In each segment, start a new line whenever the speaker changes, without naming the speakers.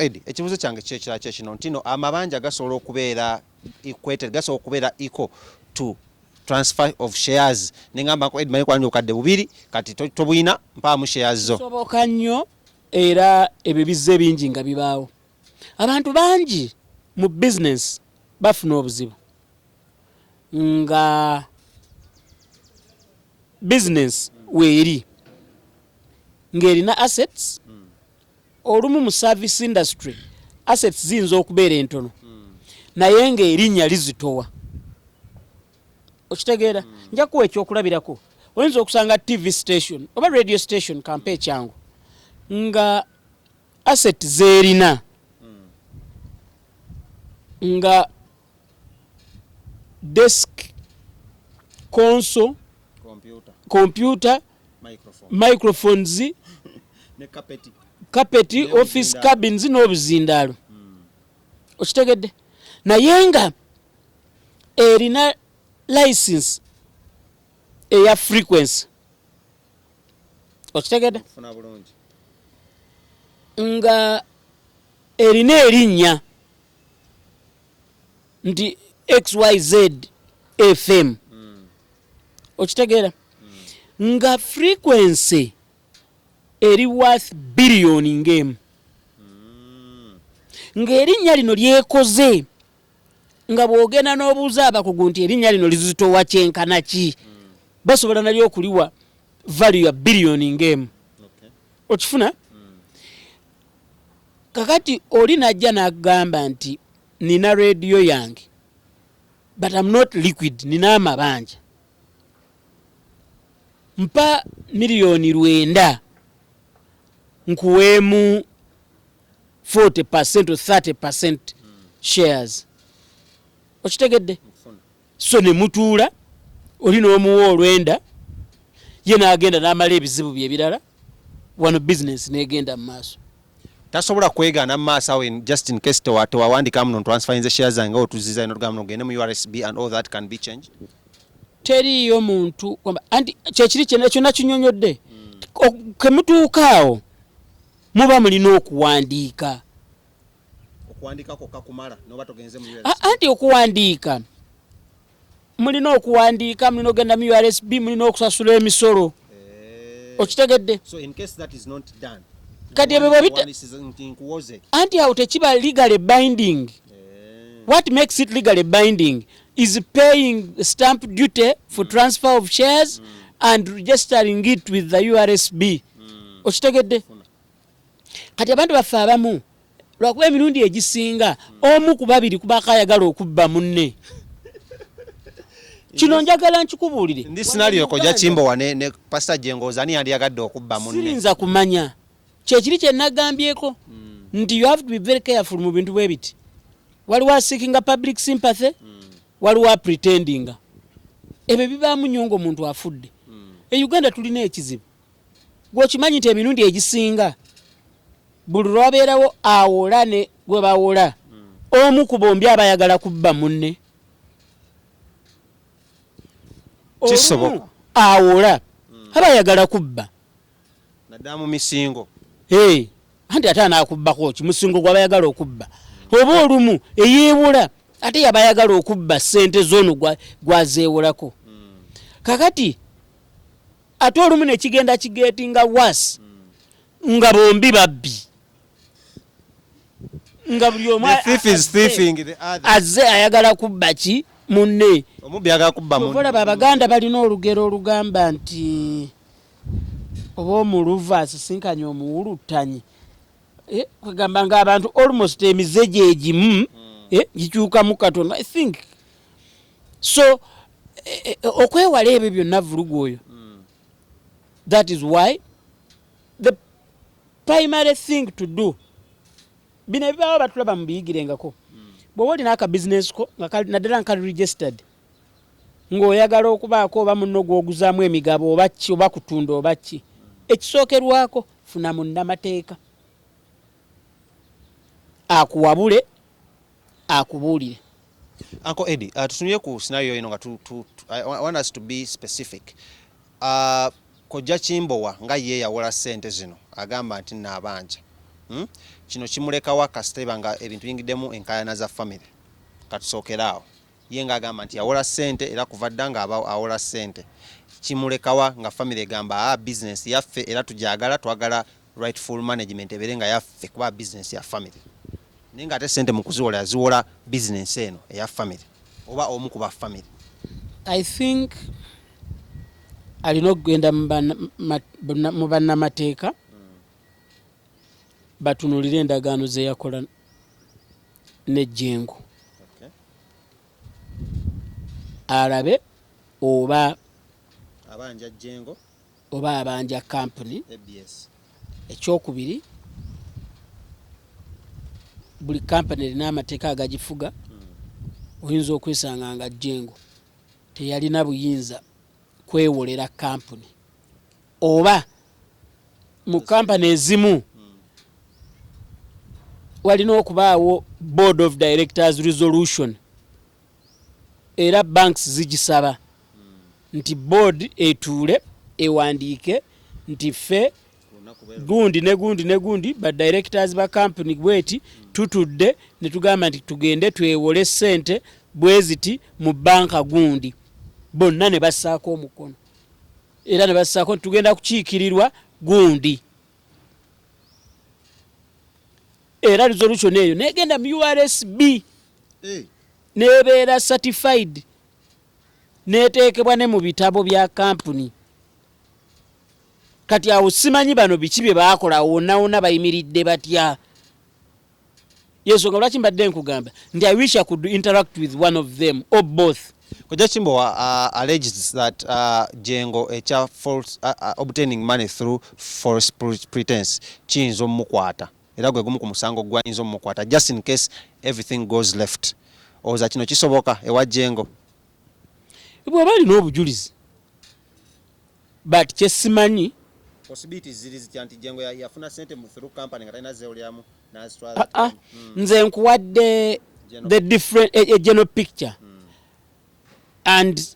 Eddie, ekibuuzo kyange kyekirala kyekino nti no amabanja gasobola okubeera equated, gasobola okubeera equal to transfer of shares? Nengamba, "Uncle Eddie, manyi kwanja obukadde 2, kati tobuyina, mpaamu shares zo."
Soboka nnyo, era ebyo bizze bingi nga bibaawo. Abantu bangi mu bizinesi bafuna obuzibu nga bizinesi weeri ng'erina assets. Olumu mu service industry assets ziyinza okubeera entono, naye ng'erinnya lizitowa. Okitegeera? Nja kuwa ekyokulabirako. Oyinza okusanga TV station oba radio station, kampe ekyangu, nga asset zeerina nga desk, console, computer, microphones, carpet, office cabins n'obuzindaalo. Okitegedde? Naye nga erina license eya frequency. Okitegedde? Nga erina erinnya nti XYZ FM. Okitegeera? Nga frequency eri worth biliyoni ng'emu, ng'erinnya lino lyekoze, nga bw'ogenda n'obuuza abakugu nti erinnya lino lizitowa kyenkana ki, basobola nalyo okuliwa value ya biliyoni ng'emu. Okifuna? Kakati oli najja n'agamba nti, "Nina rediyo yange, but am not liquid, nina amabanja, mpa 9 miliyoni nkuweemu 40% or 30% shares." Okitegedde? So ne mutuula, oli n'omuwa olwenda, ye n'agenda n'amala ebizibu bye ebirala wano, bizinesi n'egenda mu maaso.
Tasobola kwegaana mu maaso awo, just in case tewawandika muno, transferinze shares zange nga otuziza ino, tugamba ogende mu URSB and all that can be changed?
Teriiyo muntu anti kyekiri kyena kyonna kinyonyodde. Kemutuuka awo muba mulina okuwandiika.
Okuwandiika kwokka kumala noba togenze mu
Anti okuwandiika, mulina okuwandiika, mulina okugenda mu URSB, mulina okusasula emisolo. Okitegedde?
So in case that is not done,
Kati ebyo
nti nkuwoze.
Anti awo tekiba legally binding. What makes it legally binding is paying stamp duty for transfer of shares and registering it with the URSB. Okitegedde? Kati abantu baffe abamu, lwakuba emirundi egisinga omu ku babiri kubako ayagala okubba munne. Kino njagala nkikubuulire.
Ndi scenario Kojja Kimbowa ne Pastor Jengoza, ani yandiyagadde okubba munne?
Sirinza kumanya. Kyekiri kye nagambyeko nti you have to be very careful mu bintu bwe biti. Waliwo aseekinga public sympathy, waliwo apretendinga. Ebyo bibaamu nnyo ng'omuntu afudde. E Uganda tulina ekizibu, gweokimanyi nti emirundi egisinga buli lwabeerawo awola ne gwe bawola, omu ku bombi aba ayagala kubba munne.
Kisoboka.
Olumu awola aba ayagala kubba.
Naddala mu misingo.
Hey, anti ate anaakubbako ki? Musingo gwaba ayagala okubba. Oba olumu eyeewola ate yaba ayagala okubba ssente zoono gwazeewolako. Kakati ate olumu nekigenda kigettinga worse, nga bombi babbi, nga buli omu
The thief is thieving the other.
Azze ayagala kubba ki? Munne.
Omubbi ayagala kubba munne.
Olaba Abaganda balina olugero olugamba nti oba omuluvu asisinkanye omuwuluttanyi. Kwegamba ng'abantu almost emize gye gimu, gikyukamu katono, I think so. Okwewala ebyo byonna vulugu oyo, that is why the primary thing to do, bino ebibaawo batulaba mubiyigirengako. Bw'oba olina akabizinesi ko nga naddala nga kali registered, ng'oyagala okubaako oba munno gw'oguzaamu emigabo oba ki oba kutunda oba ki, ekisookerwako funa munnamateeka akuwabule, akubuulire.
Uncle Eddie, tutunye ku scenario eno nga I want us to be specific. Kojja Kimbowa nga ye yawola ssente zino, agamba nti naabanja. Kino kimulekawa kasita eba nga ebintu biyingiddemu enkaayana za famire? Katusookere awo. Ye ng'agamba nti yawola ssente era kuva dda ng'aba awola ssente, kimulekawa nga famire egamba, "Aa, bizinesi yaffe era tugyagala, twagala rightful management ebeere nga yaffe kuba bizinesi ya famire," naye ng'ate ssente mu kuziwola yaziwola bizinesi eno eya famire oba omu ku ba famire?
I think alina okugenda mu bannamateeka batunulire endagaano ze yakola nejjengo, alabe oba
abanja Jengo
oba abanja kampuni.
ABS.
Ekyokubiri, buli kampani erina amateeka agagifuga. Oyinza okwesanga nga Jengo teyalina buyinza kwewolera kampuni, oba mu kampani ezimu walina okubaawo board of directors resolution, era banks zigisaba nti board etuule ewandiike nti ffe gundi ne gundi ne gundi, ba directors ba company bweti, tutudde ne tugamba nti tugende twewole sente bweziti mu banka gundi, bonna ne bassaako omukono era ne bassaako nti tugenda kukiikirirwa gundi, era resolution eyo negenda mu URSB nebeera certified, neteekebwa ne mu bitabo bya kampuni. Kati awo simanyi bano biki bye baakola, wonna wonna bayimiridde batya. Yensonga lwaki mbadde nkugamba nti I wish I could interact with one of them or both.
Kojja Kimbowa alleges that Jengo ekya false obtaining money through false pretense kiyinza omukwata, era gwe gumu ku musango gwayinza omukwata, just in case everything goes left. Olowooza kino kisoboka ewa Jengo?
Bw'oba alina obujulizi, but kyesimanyi
Possibilities ziri zitya nti Jengo yafuna sente mu through company nga talina zeolyamu n'azitwala?
Ah, ah. Nze nkuwadde the different a general picture and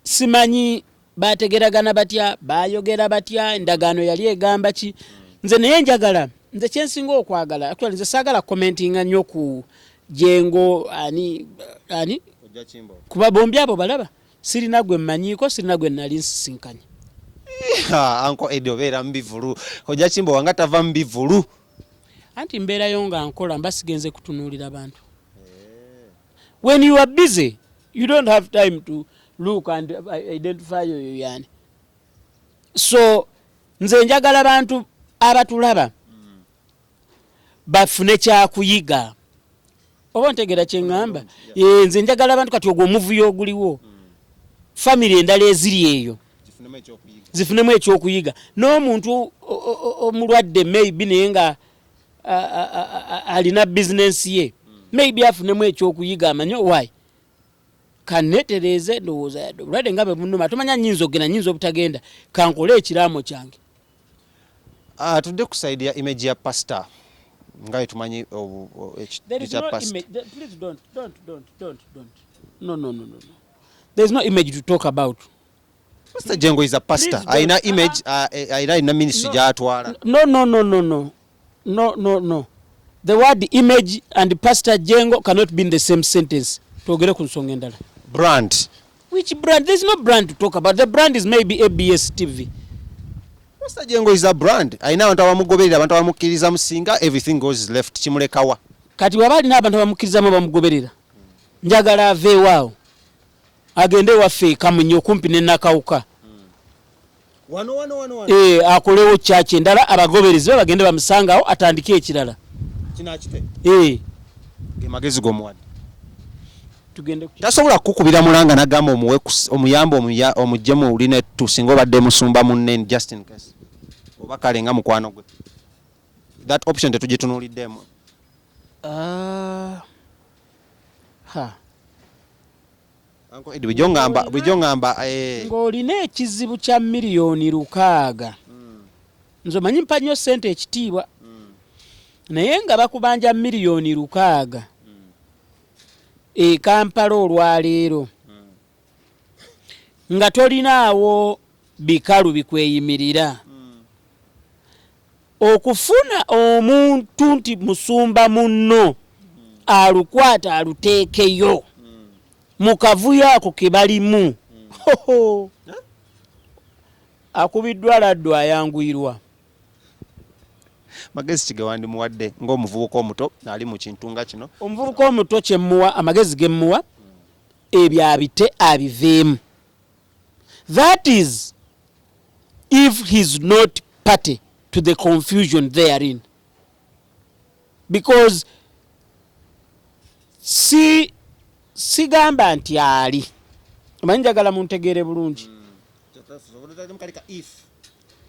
simanyi bategeragana batya, bayogera batya, endagaano yali egamba ki. Nze naye njagala, nze kyensinga okwagala, actually nze saagala commentinga nnyo ku Jengo ani ani
Kojja Kimbowa.
Kuba bombi abo balaba sirina gwe mmanyiiko, sirina gwe nali nsisinkanye.
Uncle Eddie, obeera mu bivulu. Kojja Kimbowa nga tava mu bivulu.
Anti mbeerayo nga nkola, mba sigenze kutunuulira bantu. When you are busy, you don't have time to look and identify oyo yani. So nze njagala bantu abatulaba bafune kyakuyiga, oba ntegeera kyeŋŋamba? Eh, nze njagala abantu kati ogwo omuvuyo oguliwo, famire endala eziri eyo
Gifunemu ekyokuyiga.
Zifunemu ekyokuyiga, n'omuntu omulwadde maybe naye nga alina bizinensi ye, maybe afunemu ekyokuyiga, amanye why kanetereeze ndowooza yadde obulwadde nga bwe bunuma, tomanya nyinza okugenda, nyinza obutagenda, kankole ekiraamo kyange.
Tudde ku side ya image ya pastor, nga bwe tumanyi
There is
ekya
no
pastor.
Image. Please don't, don't, don't, don't, don't. No, no, no, no, no. There is no image to talk about.
Pastor Jengo is a pastor.
Please don't.
Alina image, alina ministry
No.
gy'atwala.
No, no, no, no, no. No, no, no. The word image and Pastor Jengo cannot be in the same sentence. Twogere ku nsonga endala.
Brand.
Which brand? There is no brand to talk about. The brand is maybe ABS TV.
Pastor Jengo is a brand. Alina abantu abamugoberera, abantu abamukkiriza. Musinga everything goes left, kimulekawa?
Kati waba alina abantu abamukkirizamu, bamugoberera, njagala aveewo awo agende ewaffe e Kamunye okumpi ne Nakawuka.
Wano wano wano wano.
Eh, akolewo kyaki endala, abagoberezi be bagende bamusangawo, atandike ekirala.
Kinakite.
Eh,
Ge magezi g'omuwadde?
Tugende ku
Tasobola kukukubira mulanga n'agamba omuwe omuyambe omuggyemu olina ettu singa obadde musumba munne, just in case, oba kale nga mukwano gwe? That option tetugitunuuliddemu?
Ah, ha.
Uncle Eddie, bulijjo ŋŋamba, bulijjo ŋŋamba
Ng'olina ekizibu kya 6 million. Nze omanyi mpa nnyo ssente ekitiibwa, naye nga bakubanja 6 million e Kampala olwaleero nga tolinaawo bikalu bikweyimirira. Okufuna omuntu nti musumba munno alukwata aluteekeyo mu kavuyo ako ke balimu, hoho, akubiddwa laddu ayanguyirwa.
Magezi ki ge wandimuwadde ng'omuvubuka omuto ali mu kintu nga kino?
Omuvubuka omuto kyemmuwa, amagezi gemmuwa, ebyo abite abiveemu. That is if he's not party to the confusion therein, because si sigamba nti ali omanyi, njagala muntegeere bulungi.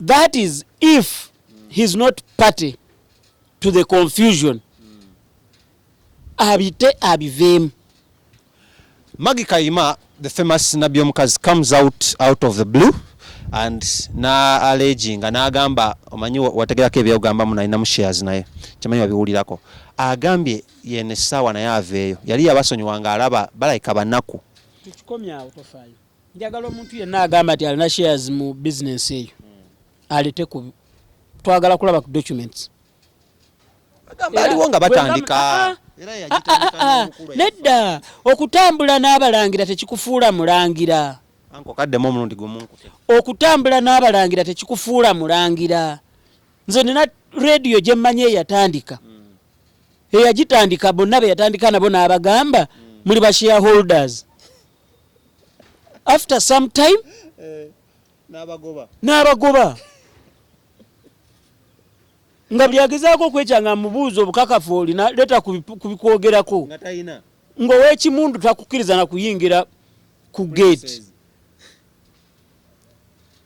That is if he's not party to the confusion, abite abiveemu.
Maggie Kayima, the famous nabbi omukazi, comes out of the blue and na alleginga n'agamba, omanyi wategerako ebyogamba muno alinamu shares, naye kyemanyi wabiwulirako. Agambye yene essaawa naye aveeyo, yali yabasonyiwa ng'alaba balayika banaku.
Tukikomyawo, tofaayo. Njagala omuntu yenna agamba nti alina shares mu bizinensi eyo alete ku, twagala kulaba ku documents.
Agamba aliwo nga batandika.
Ah,
era yagitandika n'omukulu.
Nedda, okutambula n'abalangira tekikufuula mulangira.
Anko kaddemu omulundi gumu nkute.
Okutambula n'abalangira tekikufuula mulangira. Nze nina rediyo gye mmanyi eyatandika, eyagitandika bonna be yatandika nabo n'abagamba muli ba shareholders. After some time
n'abagoba.
N'abagoba nga buli agezaako okwekyanga mubuuza obukakafu olina, leeta ku bikwogerako.
Nga talina.
Ng'owekimundu takukkiriza na kuyingira ku gate.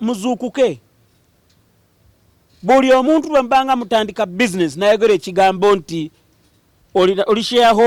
Muzuukuke. Buli omuntu bwe mubanga mutandika business nayogera ekigambo nti oli shareholder.